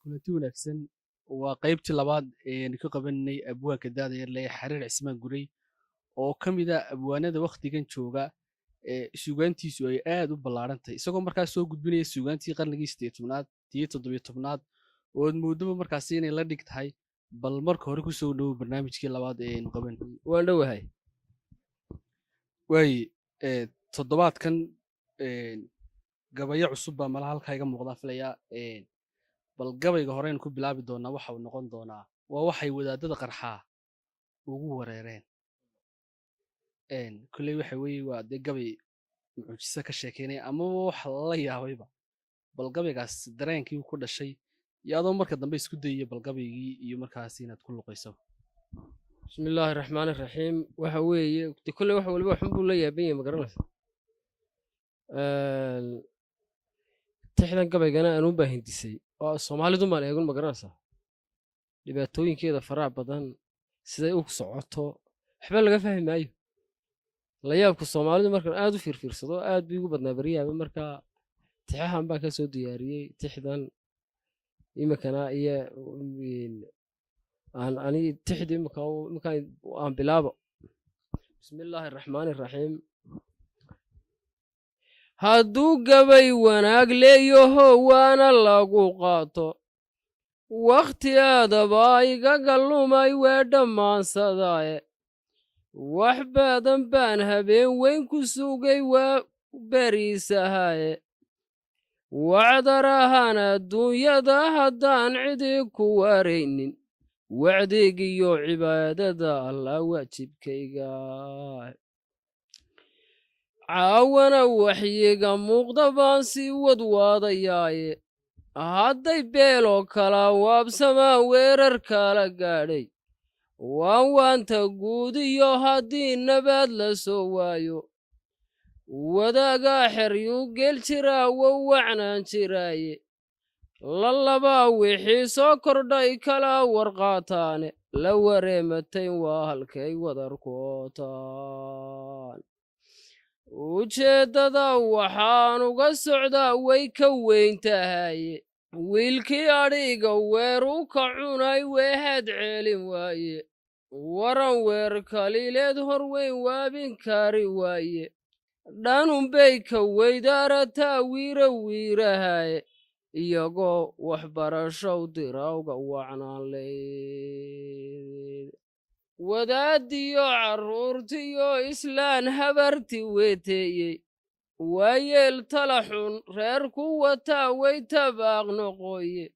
Kulanti wanaagsan. Waa qaybtii labaad eeaynu ka qabanay abwaanka daada yarle Xariir Cismaan Gurey, oo ka mid a abwaanada wakhtigan jooga ee suugaantiisu ay aad u ballaaran tahay, isagoo markaas soo gudbinaya suugaantii qarnigii 18aad iyo 17aad, oo aad mooddoba markaasi inay la dhig tahay. Bal marka hore kusoo dhowo barnaamijkii labaad ee aynu qaban. Waan dhowahay. Waaye, toddobaadkan gabayo cusub baa malaha halkaa iga muuqdaan filayaa. Bal gabayga horeynu ku bilaabi doonaa waxa uu noqon doonaa waa waxay wadaadada qarxaa ugu wareereen. Kolley waxa weeye waa dee gabay mucjiso ka sheekeynaya amaba wax lala yaabayba. Bal gabaygaas dareenkii ku dhashay iyo adoo marka dambe isku dayaya bal gabaygii iyo markaas inaad ku luqayso. Bismi illaahi raxmaani raxiim. Waxa weeye de kolley wax waliba waxun buu la yaaban yahay, ma garanaysa. Tixdan gabaygana anuun baa hindisay oo Soomaalidu maan eegun, ma garanaysaa, dhibaatooyinkeeda faraha badan siday u socoto waxba laga fahmi maayo. La yaabka Soomaalidu markaan aad u fiirfiirsado aad buu igu badnaa baryaaba. Marka tixahan baan ka soo diyaariyey tixdan iminkana iyo aan ani tixda imika iminkaan aan bilaabo. Bismi illaahi raxmaani raxiim. Hadduu gabay wanaag leeyaho waana lagu qaato, wakhti aadaba igaga lumay wee dhammaansadaaye. Wax badan baan habeen weyn ku sugay waa beriisahaye. Wacdarahan adduunyada haddaan cidi ku waaraynin, wacdigiyo cibaadada Allah waajibkayga. Caawana waxyiga muuqda baan sii wadwaadayaaye. Hadday beeloo kala waabsamaan weerar kala gaadhay, waan waanta guud iyo haddii nabaad la soo waayo, wadaagaa xeryuu geel jiraa wow wacnaan jiraaye. Lalabaa wixii soo kordhay kala warqaataane, la wareematayn waa halkay wadarkootaan. Ujeeddada waxaan uga socdaa way ka weyn tahaye. Wiilkii adhiga weeru ka cunay weehad ceelin waaye, waran weer kaliileed horweyn waabin kari waaye. Dhanunbay ka weydaarataa wiira wiirahaye, iyagoo waxbarashow dirawga wacnaan leyd. Wadaadiyo carruurtiyo islaan habarti weeteeyey, waayeel tala xun reer ku wataa way tabaaq noqoye.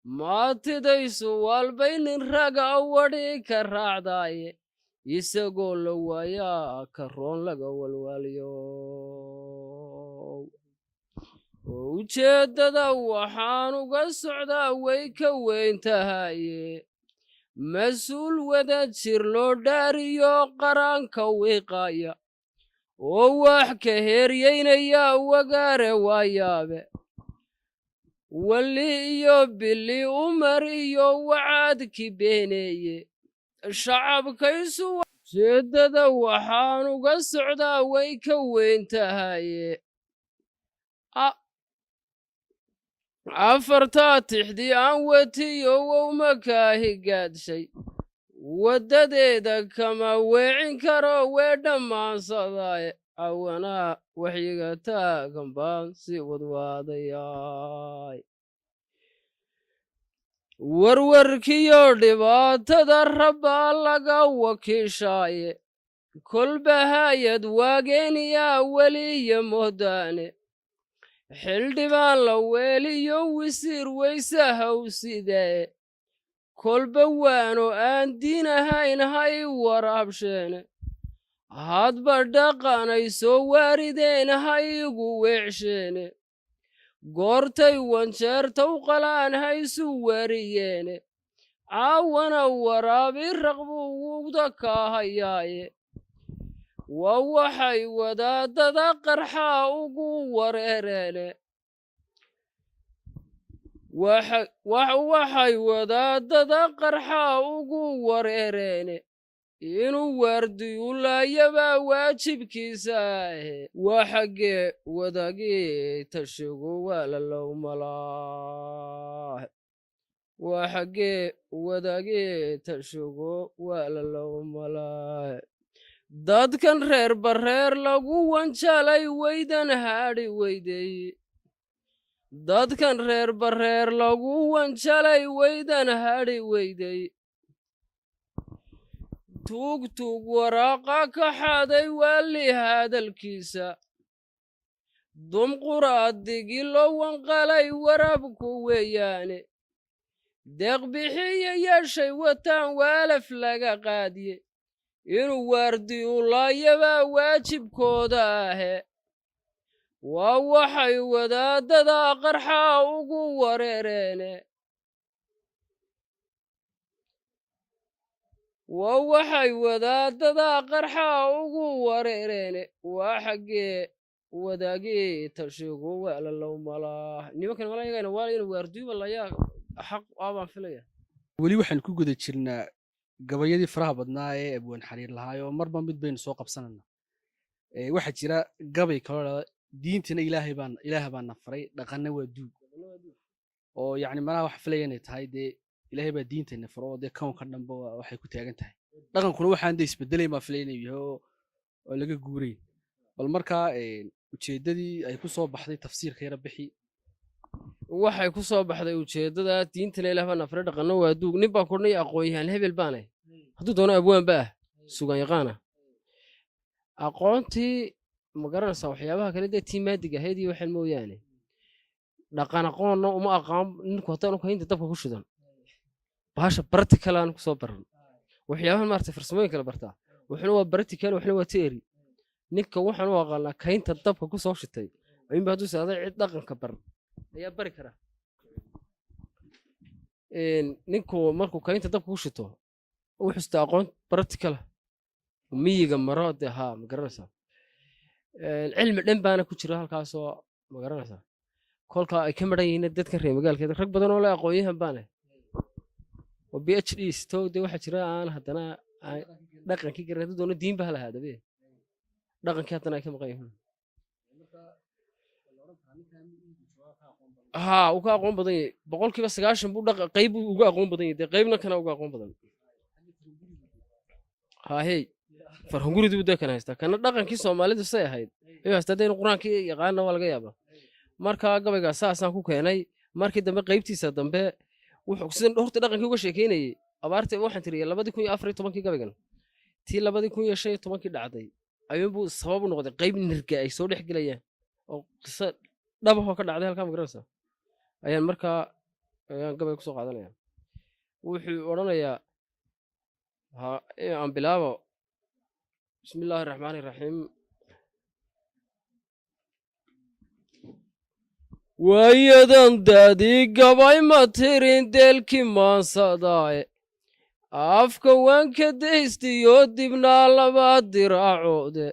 Maatidaysu waalbay nin raga wadhi ka raacdaaye, isagoo la waayaa karoon laga walwaalyo. Ujeeddada waxaan uga socdaa way ka weyn tahaye. Mas-uul wada jir loo dhaariyo qaranka wiiqaya oo wax ka heeryeynaya wagaare waayaabe. Weli iyo bili umar iyo wacaadki beeneeye shacabkaysu. Ujeeddada waxaan uga socdaa way ka weyn tahaye. Afartaa tixdii aan wetiyo wowmakaahi gaadshay, waddadeeda kama weecin karo wee dhammaansadaaye. Cawanaa waxyiga taagan baan sii wadwaadayaay. Warwarkiyo dhibaatada rabbaa laga wakiishaaye, kolba hayad waageeniyaa weliya moodaane. Xildhibaan la weeliyo wisiir weysahaw sidee, kolba waano aan diin ahayn hay waraabsheene. Hadba dhaqanay soo waarideen ha igu weecsheene. Goortay wanjeerta u qalaan ha isu wariyeene. Caawana waraabi raqbuu wugda kaahayaaye. Waa waxay wadaadada qarxaa ugu wareereene. Waxay wadaadada qarxaa ugu wareereene, inuu waardiyulaayabaa waajibkiisa ahe. Waa xaggee wadaagii tashigu waa lalowmalaa. Waa xaggee wadaagee tashigo waa lalowmalaa. Dadkan reer bareer lagu wanjalay weydan hadhi weydey. Dadkan reer bareer lagu wanjalay weydan hadhi weydey. Tuug tuug waraaqa ka xaday waali hadalkiisa. Dumquraadigi loo wanqalay warabku weeyaane. Deeq bixiya yeeshay wataan waalaf laga qaadiye. Inuu waardiyu laayabaa waajibkooda ahe. Waa waxay wadaadada qarxaa ugu wareereene. Waa waxay wadaadada qarxaa ugu wareereene. Waa xaggee wadaagee tashigu waalalow malaah. Nimankan malayagana waa inuu waardiyuba layaa xaq ah baan filaya. Weli waxaan ku guda jirnaa gabayadii faraha badnaa ee abwaan Xariir lahaay, oo marba mid baynu soo qabsananaa. Waxaa jira gabay kaloo dhahda diintana Ilaahay baan, Ilaah baa na faray, dhaqanna waa duug, oo yacni malaha waxa filaya inay tahay dee Ilaahay baa diintana faro, oo dee kownka dhanba waxay ku taagan tahay. Dhaqankuna waxaan dee isbedelayn baa filaya inuu yahay oo laga guurayn. Bal markaa ujeeddadii ay ku soo baxday tafsiirka yara bixi. Waxay ku soo baxday ujeeddada diintana Ilaah baa nafray, dhaqanna waa duug. Nin baa kordhnaya aqoon-yahan hebel baanay, hadduu doono abwaan ba ah, sugan yaqaana aqoontii ma garanaysaa waxyaabaha kale dee tii maadiga ahayd iyo waxaan mooyaane. Dhaqan aqoonna uma aqaan ninku haddaan u kaynta dabka ku shidan bahasha practical aan kusoo baran waxyaabahan maaragtay farsamooyin kala bartaa, waxna waa practical, waxna waa theory. Ninka waxaan u aqaanaa kaynta dabka kusoo shitay ayuunba hadduu saaday cid dhaqanka bar ayaa bari kara. Ninku markuu kaynta dabka ku shito wuxuu sitaa aqoon practical ah, miyiga maro dee haa, ma garanaysaa? Cilmi dhan baana ku jira halkaasoo, ma garanaysaa, kolka ay ka maran yihiin dadka reer magaalkeeda. Rag badan oo le aqoon-yahan baane oo PhD sito dee waxaa jira aan haddana aan dhaqankii garan, hadduu doono diin ba ha lahaadabe, dhaqankii haddana ay ka maqan yihiin. Haa, uu ka aqoon badan yahay 90% buu dhaqa qayb buu uga aqoon badan yahay dee, qaybna kana uga aqoon badan. Haahey, farhunguridu buu dee kana haystaa, kana dhaqankii Soomaalidu say ahayd ayuu haystaa dee, inuu Qur-aankii yaqaana waa laga yaabaa. Marka gabaygaa saasaan ku keenay. Markii dambe qaybtiisa dambe wuxuu sidan horta dhaqankii uga sheekeynayey abaarta. Waxaan tiriyay 2014-kii gabaygan, tii 2015-kii dhacday ayuunbuu sabab u noqday qayb nirga ay soo dhex gelayaan oo qiso dhabahoo ka dhacday halkaa, ma garanaysaa, ayaan markaa ayaan gabay kusoo qaadanaya. Wuxuu odhanayaa ha aan bilaabo. Bismi illaahi raxmaani raxiim. Waayadan daadii gabay ma tirin deelkii maansadaaye, afka waan ka daystiyo dibnaa laba diraacoode,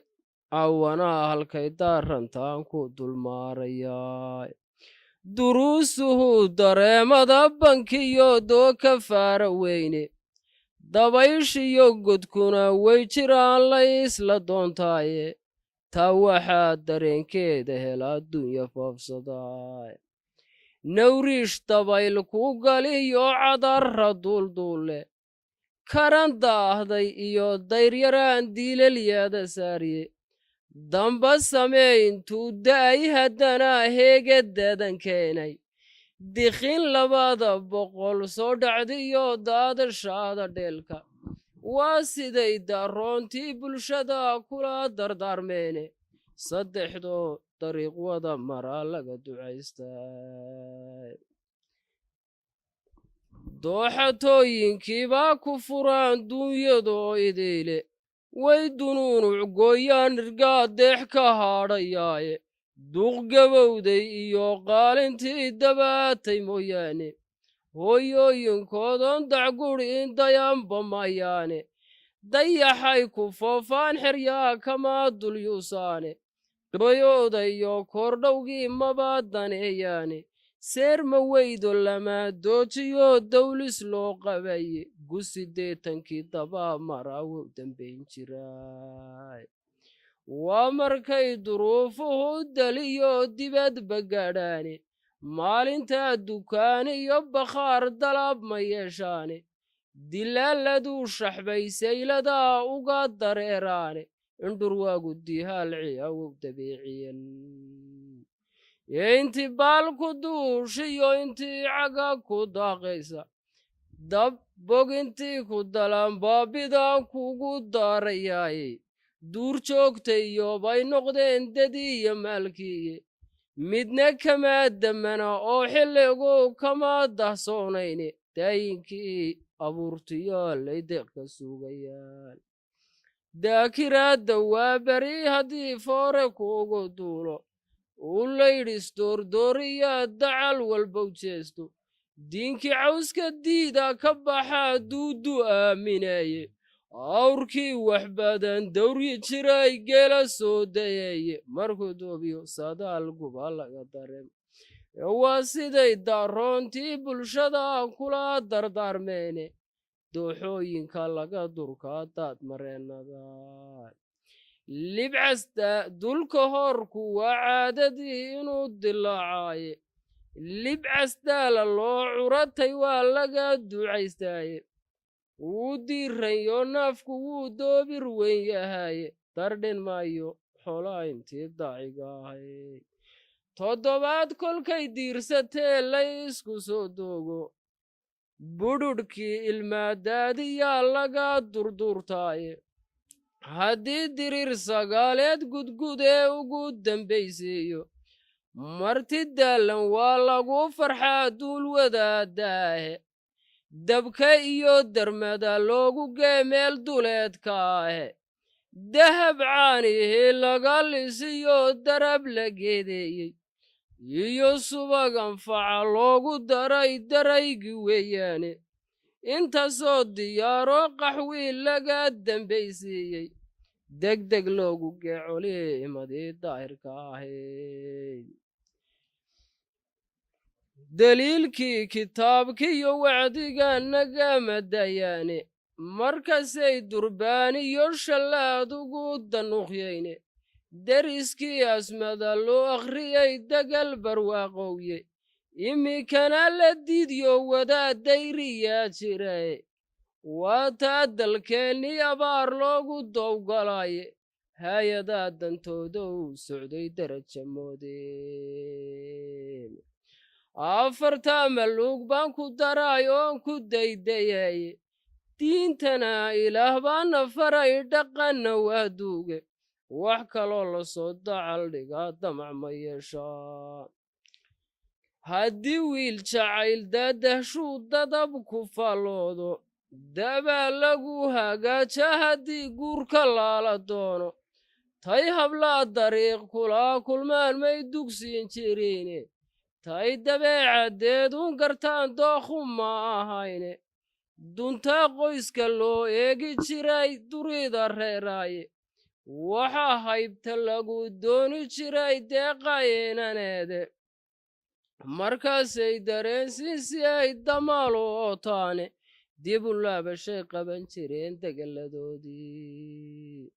cawanaa halkay daarantaan ku dulmaarayaa. Duruusuhu dareemada bankiyo doo ka faara weyne, dabayshiyo godkuna way jiraan la isla doontaaye, taa waxaa dareenkeeda hela adduunya foofsadaa. Nawriish dabayl ku galiyo cadarra duulduulle karan daahday iyo dayryaraan diilalyada saariye, damba samee intuu da'ay haddana heega dadan keenay, dikhin 200 soo dhacdiyo daadashaada dheelka, waa siday daroontii bulshada kula dardaarmeene, saddexdoo dariiq wada maraa laga ducaystaa. Dooxatooyinkiibaa ku furaan duunyadoo idiile, way dunuunuc gooyaan nirgaa deex ka haadhayaaye, duuq gabowday iyo qaalintii dabaatay mooyaane, hooyooyinkoodan dacguri indayanba mayaane, dayaxay ku foofaan xeryaa kama dulyuusaane, gabayooda iyo koordhowgii maba daneeyaane, seer ma weydo lama doojiyo dawlis loo qabaye, gu 80-kii dabaa maraa wuu dambayn jiraa. Waa markay duruufuhu daliyo dibadba gaadhaane, Maalintaa dukaan iyo bakhaar dalab ma yeeshaane, dilaaladuu shaxbay sayladaa uga dareeraane, indhurwaagu dihaalci awow dabeeciyan. Intii baal ku duushiyo intii caga ku daaqaysa, dab bogintii ku dalan baabidaan kugu daarayaaye, duur joogtayo bay noqdeen dadii iyo maalkiiye. Midna kamaa damana oo xilligu kama dahsoonayne, daayinkii abuurtiyaalay deeq ka sugayaan. Daakiraadda waa beri haddii foore kuugu duulo, uu laydhis doordooriyaa dacal walbow jeesto, diinkii cawska diida ka baxaa duudu aaminaye, awrkii wax badan dawryi jiray geela soo dayaye, markuu doobiyo sadaal guba laga dareem. Waa siday daaroontii bulshada kula dardaarmeene, dooxooyinka laga durkaa daad mareennada. Libcasta dulka hoorku waa caadadii inuu dilaacaaye, libcastaala loo curatay waa laga ducaystaaye, wuu diiranyo naafku wuu doobir weyn yahaye, dardhin maayo xoolaa intii daaciga ahay. Toddobaad kolkay diirsatee lay isku soo doogo, budhudhkii ilmaadaadiyaa laga durduurtaaye, haddii diriir sagaaleed gudgudee ugu dambaysiiyo, marti daallan waa lagu farxaa duul wadaadaahe, dabka iyo darmada loogu gee meel duleedkaahe, dahab caanihii laga lisiyo darab la geedeeyey, iyo subag anfaca loogu daray daraygi weeyaane, intaasoo diyaaro qaxwii laga dambaysiiyey, degdeg loogu gee coliimadii daahirka ahayd. Daliilkii kitaabkiiyo wacdiga nagama dayaane, markasay durbaaniyo shallaad ugu danuuqyeyne, deriskii asmada loo akhriyey degal barwaaqowye, iminkana la diidyo wadaad dayriyaa jirae, waa taa dalkeennii abaar loogu dowgalaye, hay-adaa dantoodow socday daraja moodeen. Afartaa maluug baan ku daray oon ku daydayaye, diintana Ilaah baana faray, dhaqanna waa duuge, wax kaloo lasoo dacal dhigaa damac ma yeeshaa. Haddii wiil jacayl daadahshuu dadab ku falloodo, dabaa lagu hagaaja haddii guurka laala doono, tay hablaa dariiq kula kulmaan may dugsiin jirine, tay dabeecadeedun gartaan dookhu ma ahayne, duntaa qoyska loo eegi jiray durida reeraaye, waxaa haybta lagu dooni jiray deeqaynaneede, markaasay dareensiin si ay damaal u ootaane, dib u laabashay qaban jireen degalladoodii.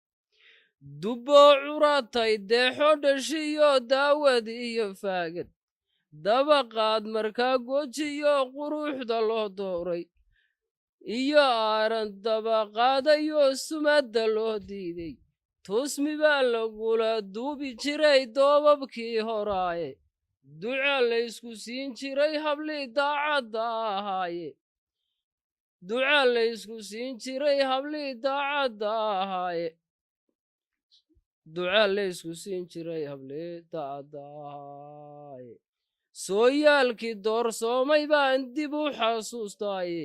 Dubboo curatay deexo dhashiyo daawad iyo faagad, dabaqaad markaa gojiyo quruxda loo dooray, iyo aaran dabaqaadayo sumadda loo diiday, tusmi baa lagula duubi jiray doobabkii horaaye, duca laysku siin jiray hablii daacadda ahaaye, duca laysku siin jiray hablii daacadda ahaaye, duca laysku siin jiray hablii daacadda ahaaye. Sooyaalkii doorsoomay baan dib u xasuustaaye,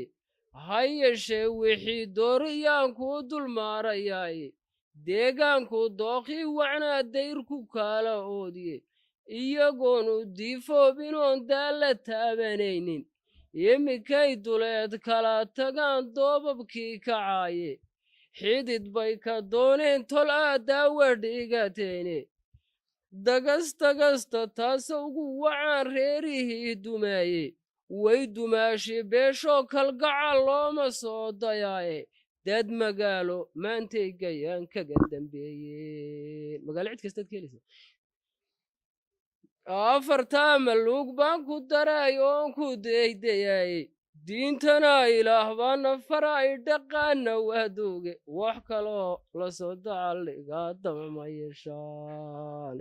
ha yeeshee wixii dooriyaan kuu dul maarayaaye, deegaanku dookhii wacnaa dayrku kaala oodiye, iyagoonu diifoobinoon daalla taabanaynin, iminkay duleed kala tagaan doobabkii kacaaye, xidid bay ka dooneen tol aad daawa dhigateene, dagastagasta taase ugu wacaan reerihii dumaaye, way dumaashi beeshoo kalgacal looma soo dayaaye, dad magaalo maantay gayaan kaga dambeeyeen. Magaalo cid kastaad ka helaysaa. Afartaa maluug baan ku daray oon ku deydayay. Diintana Ilaah baana faray, dhaqaana waaduuge, wax kaloo la soo dacaligaa dama ma yeeshaan.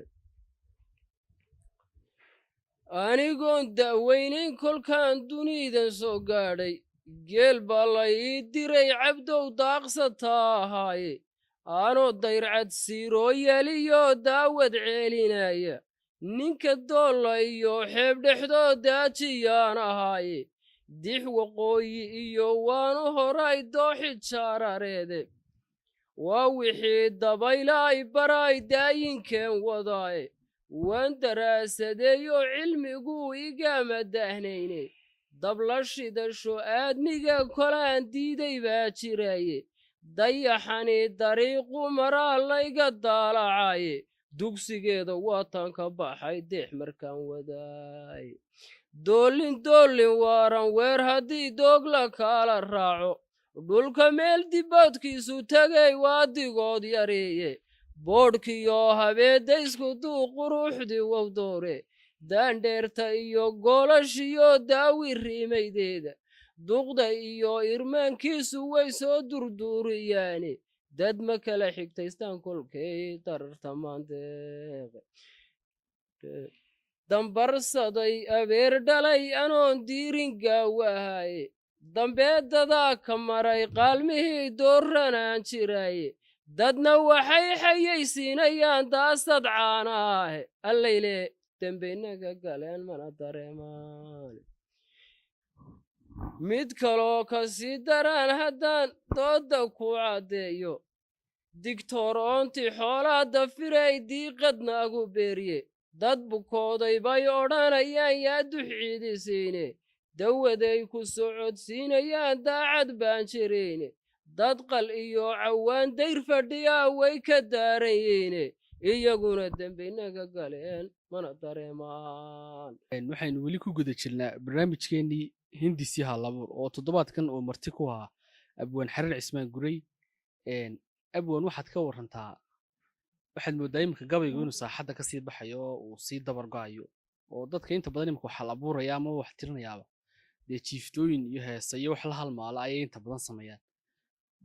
Anigoon da'weynayn kolkaan dunidan soo gaadhay, geel baa la ii diray Cabdow daaqsataa ahaaye. Anoo dayrcad siiroo yeliyo daawad ceelinaya, ninka doolla iyo xeeb dhexdood daajiyaan ahaaye. Dix waqooyi iyo waanu horay dooxi jaarareede, waa wixii dabaylaay baraay daayinkeen wadaaye. Waan daraasadeeyoo cilmiguu igama daahnayne, dabla shidasho aadmiga kolaan diiday baa jiraye. Dayaxani dariiqu maraa layga daalacaye, dugsigeeda waataan ka baxay deex markaan wadaay. Doolin doolin waaran weer haddii doogla kaala raaco, dhulka meel diboodkiisu tegay waa digood yareeye. Boodhkiyo habeedaysku duu quruxdii wowdoore, daandheerta iyo goolashiyo daawi riimaydeeda, duqda iyo irmaankiisu way soo durduuriyaane. Dad ma kala xigtaystaan kolkay darartamaan deeqe. Dambarsaday abeer dhalay anoon diirin gaawahaye, dambeedadaa ka maray qaalmihii dooranaan jiraaye. Dadna waxay xayaysiinayaan daasad caanaahe, allayle dembeynaga galeen mana dareemaan. Mid kaloo ka sii daraan haddaan doodda ku caddeeyo, digtoor oonti xoolaa dafiray diiqadnaagu beeriye. Dad bukooday bay odhanayaan yaa duxciidisiine, dawaday ku socodsiinayaan daacad baan jirayne. Dad qal iyo cawaan dayr fadhiyaa way ka daaranyiine, iyaguna dembeynaga galeen mana dareemaan. Waxaynu weli ku guda jirnaa barnaamijkeenii Hindisi Halabuur oo toddobaadkan oo marti ku ahaa Abwaan Xariir Cismaan Gurey. Abwaan, waxaad ka warantaa, waxaad mooddaa iminka gabaygu inuu saaxadda kasii baxayo oo uu sii dabar go'ayo, oo dadka inta badan iminka waxaa la abuuraya ama wax tirinayaaba dee jiiftooyin iyo heesa iyo wax la halmaala ayay inta badan sameeyaan.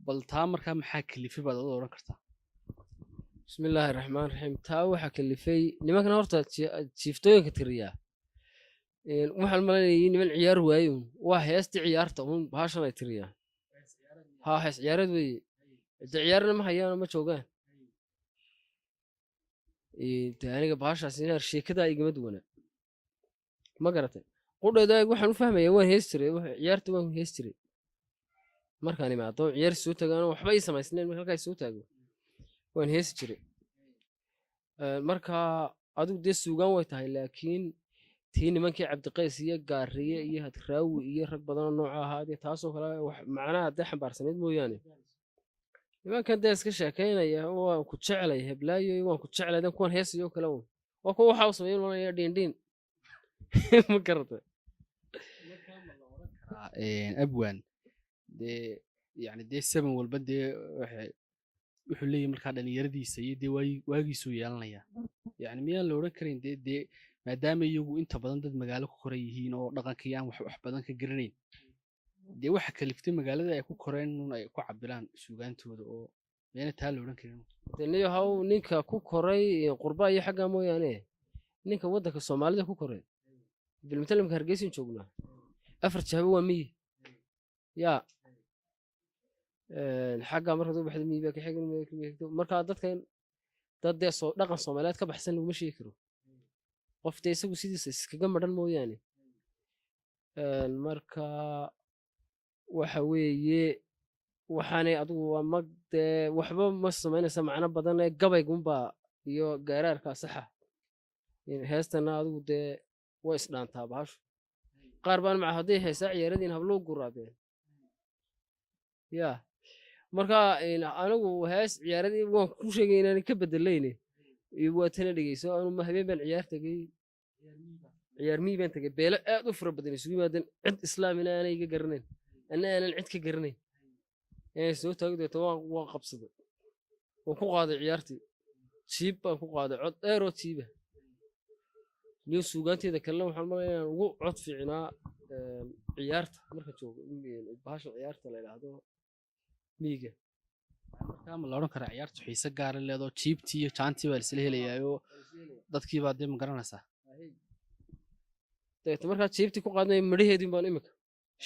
Bal taa markaa maxaa kalifay baad adoo odhan kartaa? Bismi illaahi raxmaan raxiim. Taa waxaa kalifay nimankan horta jiiftooyinka tiriyaa. Waxaan malaynayay niman ciyaar waaye uun, waa heestii ciyaarta uun bahashan ay tiriyaan. Haa, hees ciyaareed weeye. De ciyaarna ma hayaanoo ma joogaan. De aniga bahashaas inaar sheekadaa igama duwana, ma garatay? Qudheeda waxaan u fahmayaa, waan hees jiray, ciyaarta waan hees jiray. Markaan imaado ciyaar soo tagaano, waxba ii samaysnayn, marka halkaa soo taago waan heesi jiray. Marka adigu dee suugaan way tahay, laakiin tii nimankii Cabdiqays iyo Gaariye iyo Hadraawi iyo rag badanoo nooca ahaa dee taasoo kale wax macnaha dee xambaarsanayd mooyaane, nimankan dee iska sheekaynaya "waan ku jeclay heblaayo, waan ku jeclay" dan kuwan heesayo kale un waa kuwa waxaa u sameyn malaya dhiindhiin, ma garatay? Abwaan, dee yani dee seven walba dee wuxuu leeyahay markaa dhalinyaradiisa iyo dee waagiisuu yeelanaya. Yani miyaan la odhan karin dee maadaama iyagu inta badan dad magaalo ku koran yihiin oo dhaqankii aan wax badan ka garanayn, dee waxa kaliftay magaalada ay ku koreen un ay ku cabiraan suugaantooda, oo miyana taa la odhan karin? Dee niyo haw ninka ku koray qurba iyo xagga mooyaane, ninka waddanka Soomaalida ku koray, bilmatalimka Hargeysan joognaa, afar jahbo waa miyi. Yaa xagga markaad u baxdo miyi baa ka xigan, miyi ka xigto. Marka dadkan dad dee soo dhaqan Soomaaliyeed ka baxsan laguma sheegi karo, qof dee isagu sidiisa iskaga madhan mooyaane. Marka waxa weeye waxaanay adigu waa mag dee waxba ma samaynaysa macno badan ee gabaygunbaa iyo gaaraarka saxa. Heestana adigu dee way isdhaantaa bahashu. Qaar baan maca hadday heesaa ciyaaradiin habluu guraadeen ya. Marka anigu hees ciyaaradii waan ku sheegay inaan ka bedelayne, waa tana dhegeyso. Anu ma habeen baan ciyaar tegey, ciyaar miyi baan tegey, beelo aad u fara badan isugu yimaadeen, cid islaamina aanay iga garanayn, anna aanan cid ka garanayn. Inay soo taagi deeto waan qabsaday, waan ku qaaday ciyaartii, jiib baan ku qaaday, cod dheeroo jiiba. Niyo suugaanteeda kalena waxaan malaya inaan ugu cod fiicnaa ciyaarta marka joogo, bahasha ciyaarta la yidhaahdo miyiga. Markaa ma la odhan karaa ciyaartu xiise gaara leedoo jiibtii iyo jaantii baa laisla helayaayo, dadkii baa dee ma garanaysaa? Dabeetna markaa jiibtii ku qaadnay, midhaheedii baan imika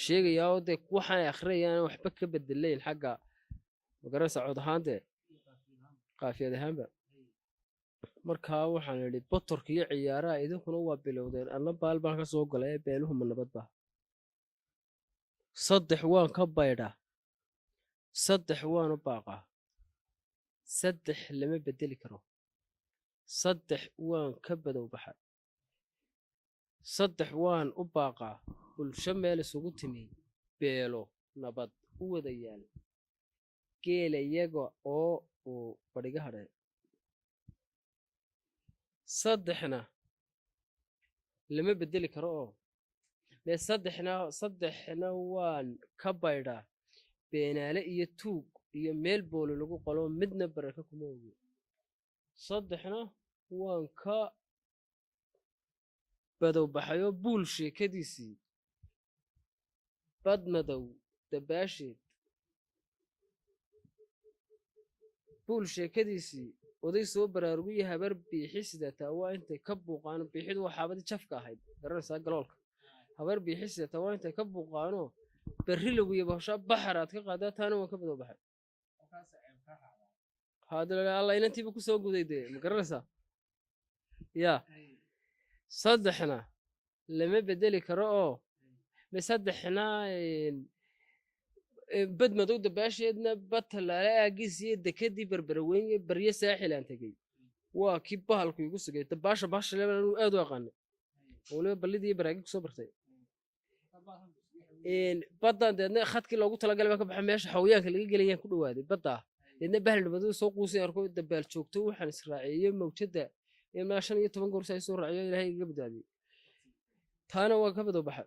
sheegayaa oo dee waxaan akhriyayaan waxba ka bedelayn xagga, ma garanaysaa, cod ahaan dee qaafiyad ahaanba. Markaa waxaan idhi botorka iyo ciyaaraha idinkuna waa bilowdeen, anna baal baan ka soo galay, beeluhu ma nabad ba? Saddex waan ka baydhaa, saddex waan u baaqaa, saddex lama bedeli karo, saddex waan ka badow baxa, saddex waan u baaqaa bulsho meel isugu timi, beelo nabad u wada yaal, geela iyaga oo uu badhiga hadhay. Saddexna lama bedeli karo oo mee saddexna waan ka baydhaa, beenaale iyo tuug iyo meel booli lagu qalo midna baraka kuma ogi. Saddexna waan ka badow baxayoo buul sheekadiisii bad madow dabaasheed, buul sheekadiisii oday soo baraarugiyo habar biixi sidataa waa intay ka buuqaano. Biixidu waa xaabadii jafka ahayd, garanaysaa, galoolka. Habar biixi sidataa waa intay ka buuqaano berri lagu yabahoshaa baxar aad ka qaadaa. Taana waan ka badow baxay. Haddana alla inantiiba ku soo guday dee, ma garanaysaa ya. Saddexna lama bedeli karo oo me saddexna bad madow dabaasheedna bad tallaale aagiis iyo dekadii Berberaweyn iyo baryo saaxil aan tegey waa kii bahalku igu sugay dabaasha. Bahasha leban anuu aad u aqaanay oo waliba ballidii iyo baraagi kusoo bartay. Baddan deedna khadkii loogu talagalay baan ka baxay, meesha xawayaanka laga gelayaan ku dhawaaday baddaa. Deedna bahal dhibadada soo quusay arko, dabaal joogto waxaan israaciyey mawjadda ilaa 15 goor saa soo raaciyo, Ilaahay igaga badbaadiyey. Taana waa ka badow baxa.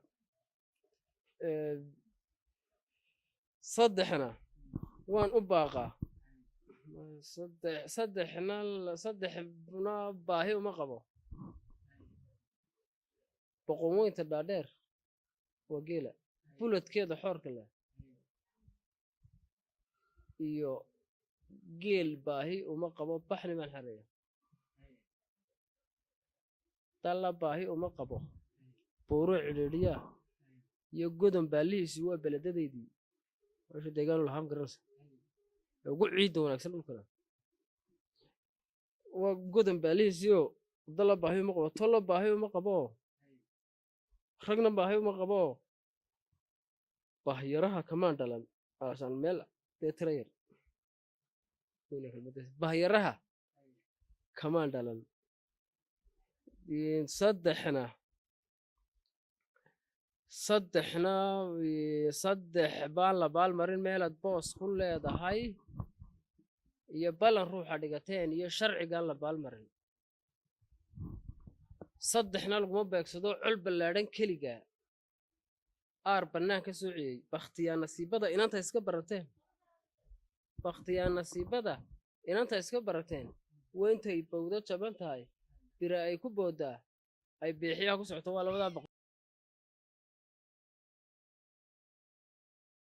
Saddexna waan u baaqaa, saddexna baahi uma qabo, boqon weynta dhaadheer waa geela buladkeeda xoorka leh iyo geel baahi uma qabo, baxni baan xareeya. Dalla baahi uma qabo, buuro cidhiidhiyaa iyo godon baallihiisi waa beledadaydii, meesha deegaanu lahaa, ma garanaysa, ee ugu ciidda wanaagsan dhulkana waa godon baalihiisiyo. Dalla baahi uma qabo, tollo baahi uma qabo, ragna baahi uma qabo, bahyaraha kamaan dhalan aasaan meel dee tira yar weyna kelmaddaas. Bahyaraha kamaan dhalan. Saddexna saddex baan la baalmarin meelaad boos ku leedahay iyo ballan ruuxa dhigateen iyo sharcigaan la baalmarin. Saddexna laguma beegsado col ballaadhan keligaa aar bannaan ka soo ciyey, bakhtiyaa nasiibada inanta iska barateen, bakhtiyaa nasiibada inanta iska barateen weyntay bowdo jaban tahay, bira ay ku booddaa ay biixiyaa ku socoto waa labadaa boqol.